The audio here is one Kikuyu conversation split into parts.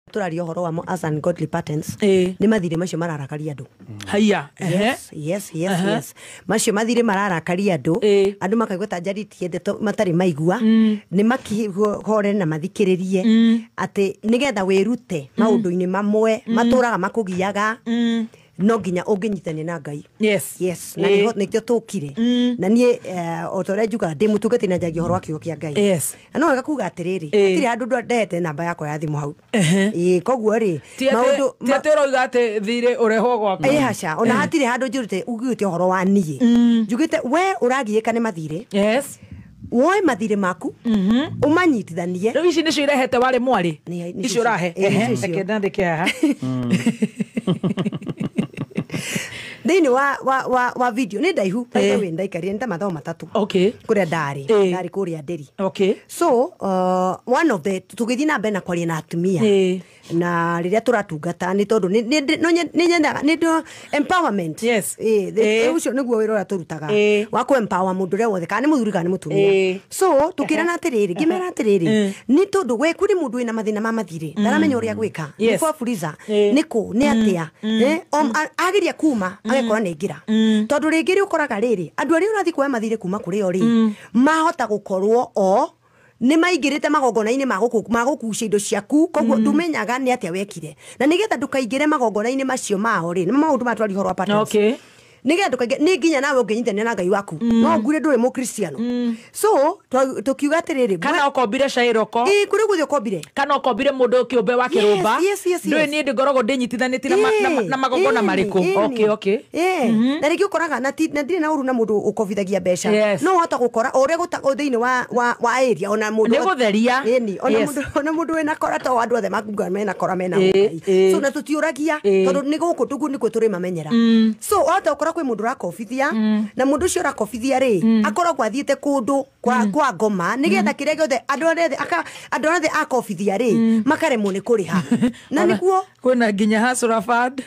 Tũraria ũhoro wamo as ungodly patterns. Nĩ mathirĩ macio mararakaria andũ. Haiya, ehe. Yes. Yes, macio mathirĩ mararakaria andũ. Andũ makaigua ta njarĩtie ndeto matarĩ maigua. Nĩ makihore na mathikĩrĩrie atĩ nĩgetha wĩrute maũndũ-inĩ mamwe matũraga makũgiaga, no nginya ũngĩnyitania na Ngai. Yes, na nĩho nĩkĩo tũkire na niĩ, o ta ũrĩa njugaga, ndĩ mũtungati na njagia ũhoro wa kiugo kĩa Ngai. Na no wega kuga atĩrĩrĩ, hatirĩ handũ ndehete namba yakwa ya thimũ hau. Ĩĩ, koguo rĩ, Ti atĩ maũndũ ti atĩ ũroiga atĩ thirĩ ũrehwo gwaku. Ĩ haca, ona hatirĩ handũ njũrĩte ugĩte ũhoro wa niĩ. Njugĩte we ũragiĩka nĩ mathirĩ, woe mathirĩ maku ũmanyitithanie. Rĩu ici nĩcio irehete warĩ mwarĩ? Nĩ icio ũrahe? Ĩ, nĩcio icio. Reke ndandĩke haha. Thĩinĩ wa video nĩ ndaihu, by the way, ndaikarire nĩ ta mathaa 3 kũrĩa ndarĩ. Ndarĩ kũrĩa ndĩri. So one of the tũgĩthiĩ na mbere na kwaria na atumia na rĩrĩa tũratungata, nĩ tondũ nĩ nyendaga nĩ empowerment. Ũcio nĩguo wĩra ũrĩa tũrutaga wa kũ empower mũndũ ũrĩa wothe, kana nĩ mũthuri kana nĩ mũtumia. So tũkĩrana atĩrĩrĩ, ngĩmera atĩrĩrĩ, nĩ tondũ we kũrĩ mũndũ wĩna mathĩna ma mathirĩ, ndaramenya ũrĩa gwĩka. Nĩ kwa Fuliza, nĩ kũ, nĩ atĩa? Ageria kuma agekora nĩ aingĩra, tondũ rĩngĩ rĩ ũkoraga rĩrĩ, andũ arĩa ũrathiĩ kuoya mathirĩ kuma kũrĩ o rĩ, mahota gũkorwo o nĩ maingĩrĩte magongona-inĩ ma gũkucia indo ciaku. Koguo ndũmenyaga nĩ atĩa wekire, na nĩgetha ndũkaingĩre magongona-inĩ macio mao rĩ, nĩ maũndũ matwari ũhoro wa patterns. Nĩgetha ndũkaingĩre, nĩ nginya nawe ũngĩnyitanĩra na Ngai waku, no ngure ndũrĩ mũkristiano. So tũkiuga atĩrĩrĩ, Kana ũkombire cairoko. Ĩ, kũrĩ guothe ũkombire. Kana ũkombire mũndũ kĩũmbe wa kĩrũmba. Yes. Ndũĩ niĩ ndĩngoragwo ndĩnyitithanĩtie na magongona marĩkũ. Na rĩngĩ ũkoraga na ndirĩ na ũru na mũndũ ũkobithagia mbeca. No wahota gũkora o ũrĩa gũtagwo thĩinĩ wa area, ona mũndũ Nĩ gũtheria. Ĩni, ona mũndũ, ona mũndũ wĩna kora, to andũ othe makuga mena kora mena ũkai. So na tũtiũragia, tondũ nĩ gũkũ tũguo nĩkuo tũrĩmamenyera. So wahota gũkora kwĩ mũndũ ũrakobithia, na mũndũ ũcio ũrakobithia rĩ, akoragwo athiĩte kũndũ kwa ngoma nĩgetha kĩrĩa gĩothe andũ arĩa othe akobithia rĩ, makaremwo nĩ kũrĩha, na nĩguo Kwĩna nginya Hustler Fund.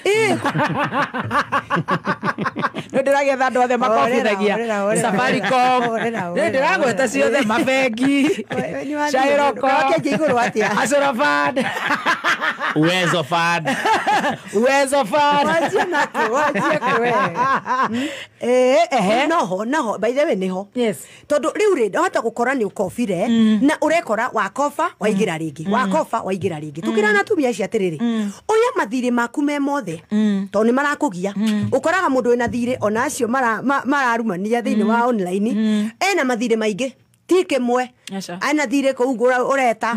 Nĩ ndĩragetha andũ othe makobithagia. Horera, horera, Safaricom. horera, horera, Nĩ ndĩragweta ciothe, mabengi. We, nĩ wathiĩ Cairoko. Wakĩanjia igũrũ atĩa? Hustler Fund. Uwezo Fund. Uwezo Fund. Wanjia nakũ, wanjia kũ we? Ehe. Noho, by the way, nĩho. Tondũ rĩu rĩ, wahota gũkora nĩ ũkobire na ũrekora wakoba waingĩra rĩngĩ, wakoba waingĩra rĩngĩ. Tũkĩrana atumia acio atĩrĩrĩ, oya mathirĩ maku me mothe, tondũ nĩ marakũgia. Ũkoraga mũndũ wĩna thirĩ, ona acio mararumania thĩinĩ wa online, ena mathirĩ maingĩ, ti kĩmwe. Aca. Ena thirĩ kũu ũreta.